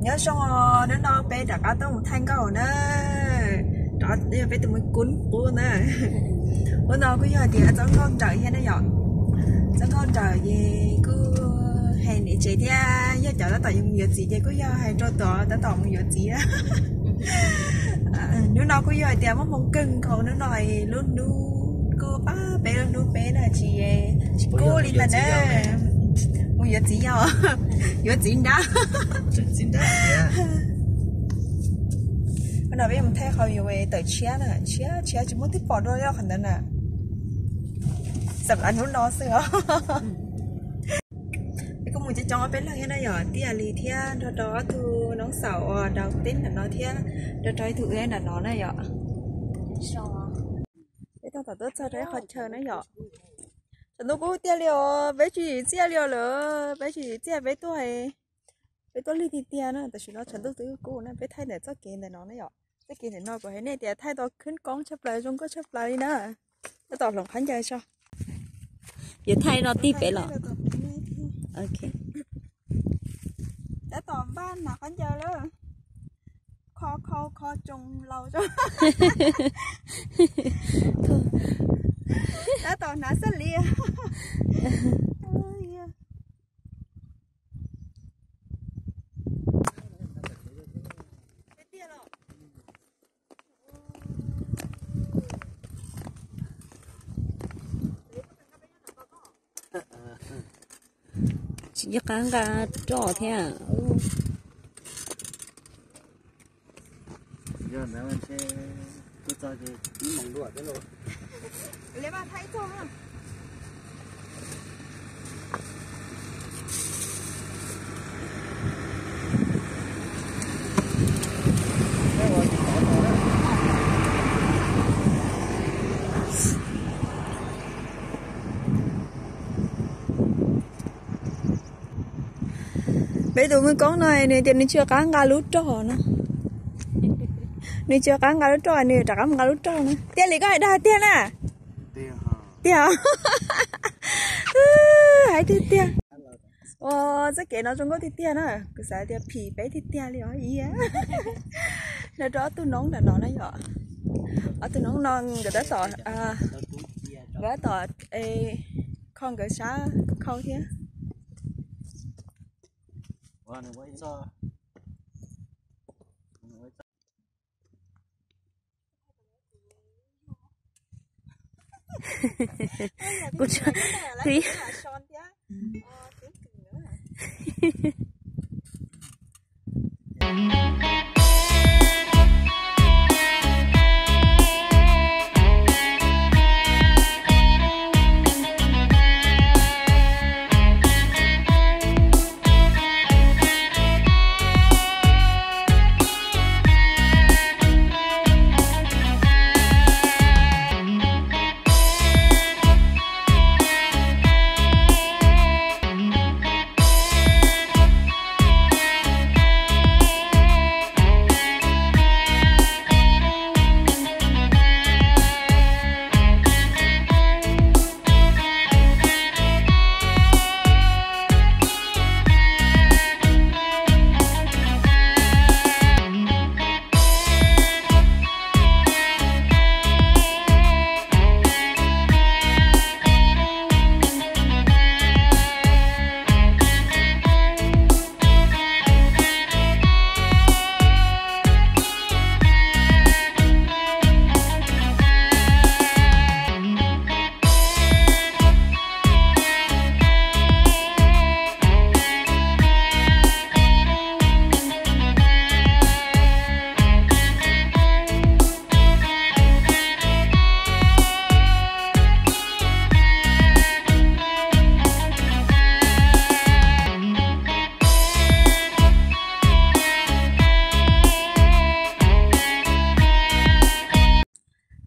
Nyob zoo os, hnub no peb rov qab tuaj mus thaij nkauj na. Rov yog peb tus me kub qub na. Hnub no kuj yog tias txog nkauj nrawm thiab na yom. Txog nkauj nrawm ces kuj hais niam tsev thiab yog cov tab tom yuav mus yuav txiv ces kuj yog hais rau cov tab tom mus yuav txiv. Hnub no kuj yog tias muaj hmoo kawg nkaus, hnub no lub hnub kuj pab peb lub hnub peb na tsis, tsis kub li ntag na. Mus yuav txiv yog yuav txiv nrab. Hnub no peb mus thaij qhov view tawm tshiab na, tshiab tshiab tsis muaj twg pom dua li qhov ntawd na. Xam lav hnub no xwb os. Peb kuj mus coob coob ob peb leeg thiab na yom, Tij Yaj Lis thiab nrog rau ob tug noob xaum uas daus teb nram no thiab nrog rau ib tug wb nram no na yom. Peb tuaj tom tuaj txog rau ib qho chaw na yom. Tshav ntuj kub tiag li os, peb tsis txiaj li os lawm, peb tsis txiaj peb tuaj, peb tuaj lig tiag tiag na, tam sim no tshav ntuj twb kub na, peb thaij ntawm txoj kev ntawm no na yom. Txoj kev ntawm no kuv hais nej tias thaij tau khwb koob tshaj plaws, zoo nkauj tshaj plaws li na. Tab tom hloov qhov ncauj tso. Yuav thaij no tij pem los. Ok. Tab tom npaj hnav qhov ncauj lawm. Kho khau kho tsoo laus. Tab tom hnav xab lis. Tsis nco qab nqa roj thiab. Peb tus me koob no nws tias nws tsis nco qab nqa lub roj no. Nws tsis nco qab nqa lub roj, nws rov qab mus nqa lub roj na. Tij Yaj Lis, koj hais dag tiag na. Tiag. Hais tiag tiag. Ua txoj kev no zoo nkauj tiag tiag na, kuv xav tias phim peb tiag tiag li os. Nrog rau ob tug noob nram no na yom. Ob tug noob no nkawd tab tom, nkawd tab tom kho nkawd sab khau thiab. Kuv tsis,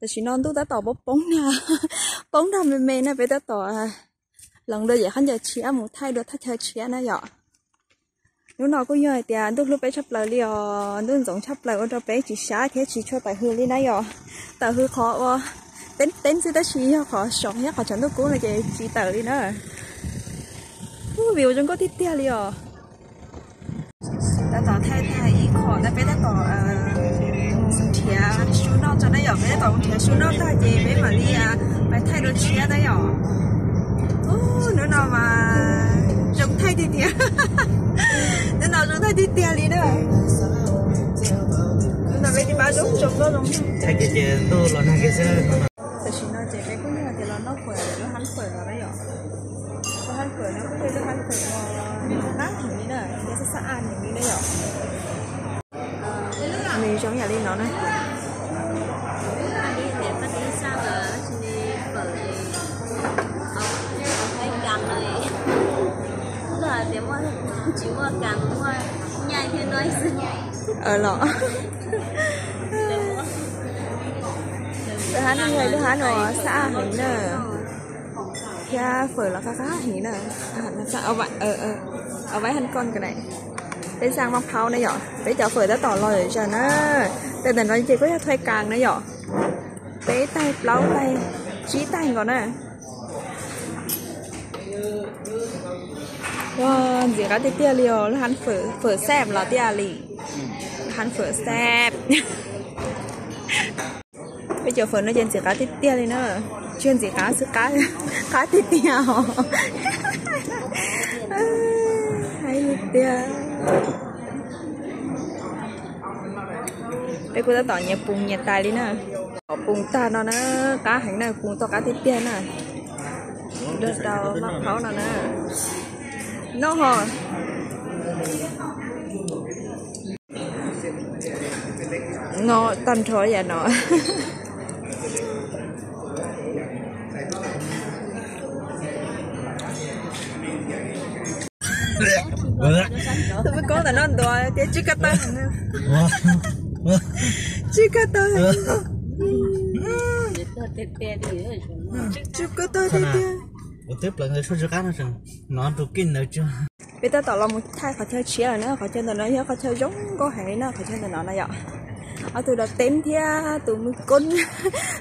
Tam sim no ntuj tab tom poob poob nag, poob nag me me na, peb tab tom hloov dua yam qhov ncauj tshiab mus thaij dua thaj chaw tshiab na yom. Hnub no kuj yog hais tias ntuj hlub peb tshaj plaws li os, ntuj ntxoov tshaj plaws ua rau peb tsis sab thiab tsis tshua tawm hws li na yom. Tawm hws qhov ua teeb teeb xwb tab sis yog qhov sov thiab qhov tshav ntuj kub no ces tsis tawm li na. Ub, view zoo nkauj tiag tiag li os. Tab tom thaij tag ib qho ntawd peb tab tom mus nrhiav su noj tso na yom, peb tab tom mus nrhiav su noj tag ces peb mam li pais thaij dua tshiab na yom. Hnub no mas zoo thaij tiag tiag, hnub no zoo thaij tiag tiag li na. Hnub no peb tsis pab zoo zoo nkauj zoo. Thaij kiag ces ntuj los nag kiag xwb. Tam sim no ces peb kuj yog tias los noj fawm lub hab fawm no na yom. Lub hab fawm no kuj yog lub hab fawm no qab heev li na, thiab xab xab a heev li na yom. Nws zoo yam li no na. Los lub hab no yog lub hab no xab a heev na, thiab fawm los qab qab heev na. Au vaib hab koj ka na, peb xaa maj phaub na yom, peb cov fawm tab tom los zom zaws na. Tej ntawm no ces kuj yog thuaib kas na yom, peb taig plaub taig tsib taig nkaus na. Ua ntxim qab tiag tiag li os, lub hab fawm xab los tiag li, hab fawm xab. Peb cov fawm no ces ntxim qab tiag tiag li na, tsis yog ntxim qab xwb, qab tiag tiag os. Hais li tiag. Peb kuj tab tom nyias pus nyias tais li na. Pus tag no na, qab heev na, pus tau qab tiag tiag na. Rau rau maj phaub no na. Noj ho. No tag nrho yam no. Tus me koob ntawm no ntuav tias tsw ko taw, tsw ko taw, tsw ko taw tiag tiag. Peb tab tom los mus thaij qhov chaw tshiab lawm na, qhov chaw ntawm no yog qhov chaw zoo nkauj heev li na, qhov chaw ntawm no na yom. Ob tug dov teeb thiab tus me koob,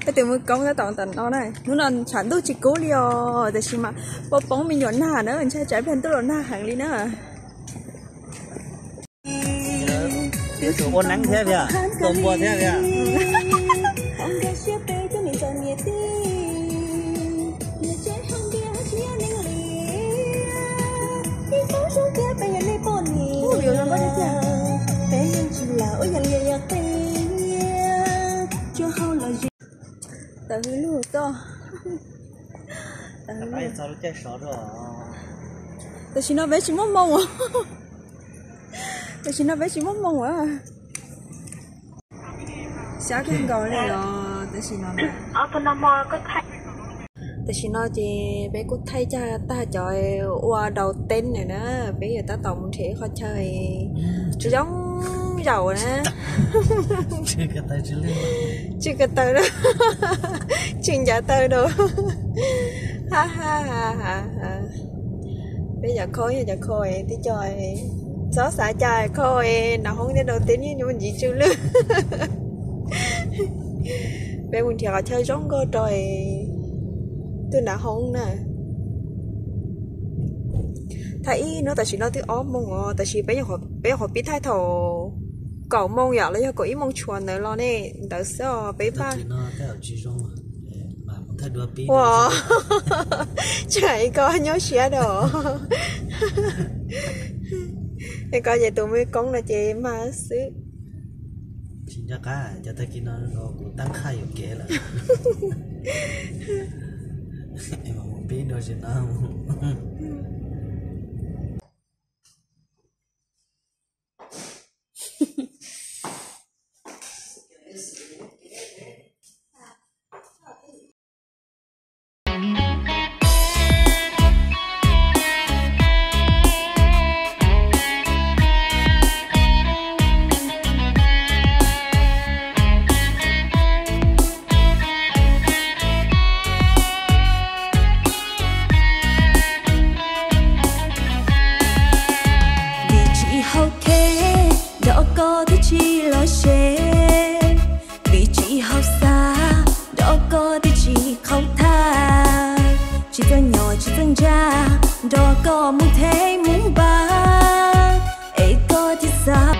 peb tus me koob tab tom ntawm no na. Hnub no tshav ntuj tsis kub li os, tiam sis mas poob poob me nyuam nag na, ntshai tsam pliag ntuj los nag heev li na. Yuav tsum ua neeb thiab tiag, tua npua thiab tiag. Tawm hws lug txoj. Tam sim no peb tsis muaj moo. Tam sim no peb tsis muaj moo a. Xyab kawg nkaus li os tam sim no. Tam sim no ces peb kuj thaij tag cov ua dau teeb lawm na, peb yuav tab tom mus nrhiav ib qhov chaw zoo zaum na. Tsw ko taw, tsw ncav taw rau. Peb cov kho yog cov kho tib co, txhob xav cas kho nram hoob thiab dau teeb yeej yuav ntxiv tsw lwj. Peb mus nrhiav qhov chaw zoo nkauj rau tus nram hoob na. Thaij ib hnub tam sim no twb ob moos os, tab sis peb nyuam qhuav pib thaij thaum kaum moos yom los yog kaum ib moos tshuav ntawd los ne, ntawd xwb os peb npaj. Ua, tsis hais ko nyob siab rau. Es ko ces tus me koob no ces mag xwb. Tsis nco qab cov tag kis no kuv tab qhaj yuam kev lawm. Pib dua tsis no. Vim tsis haum khej, nrog koj twb tsis lom zem. Vim tsis haum xav, nrog koj twb tsis qhaub thaj. Tsis txawj nyom tsis txawj ntsa, nrog koj mus theej mus npaj. Es koj thiaj xav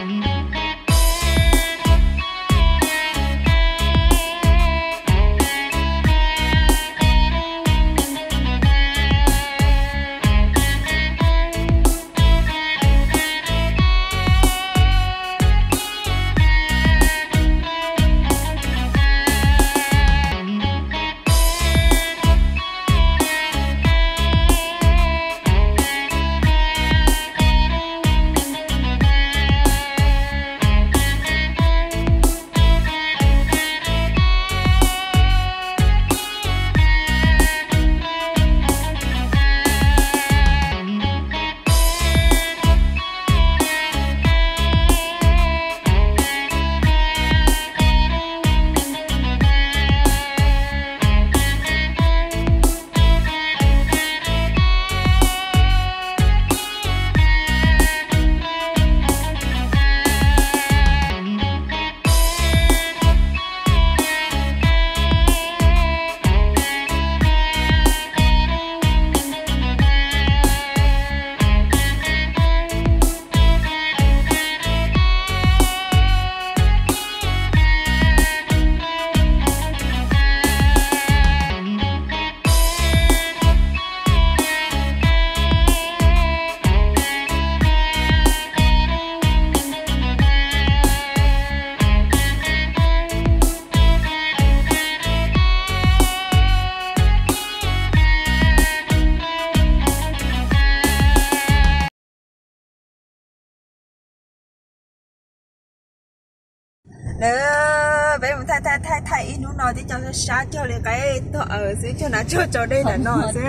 Peb mus thaij thaij thaij thaij ib hnub no tib co sab cog li qe tog aws xwb, cog hnav tsuag tsau dej ntawm no xwb.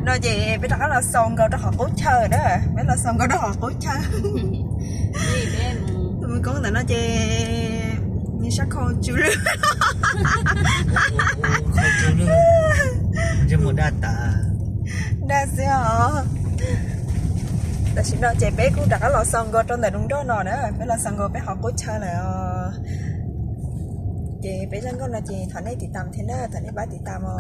No ces peb rov qab los xaus nkaus rau qhov qub chaw na, peb los xaus nkaus rau qhov qub chaw. Mus koob ntawm no ces nws sab khau tsw lwj. Daj xwb os. Tam sim no ces peb kuj rov qab los xaus nkaus rau ntawm lub nroj no na, peb los xaus nkaus peb qhov qub chaw lawm os. Ces peb zaj nkauj no ces thov nej tiv tam thiab na, thov nej pab tiv tam os.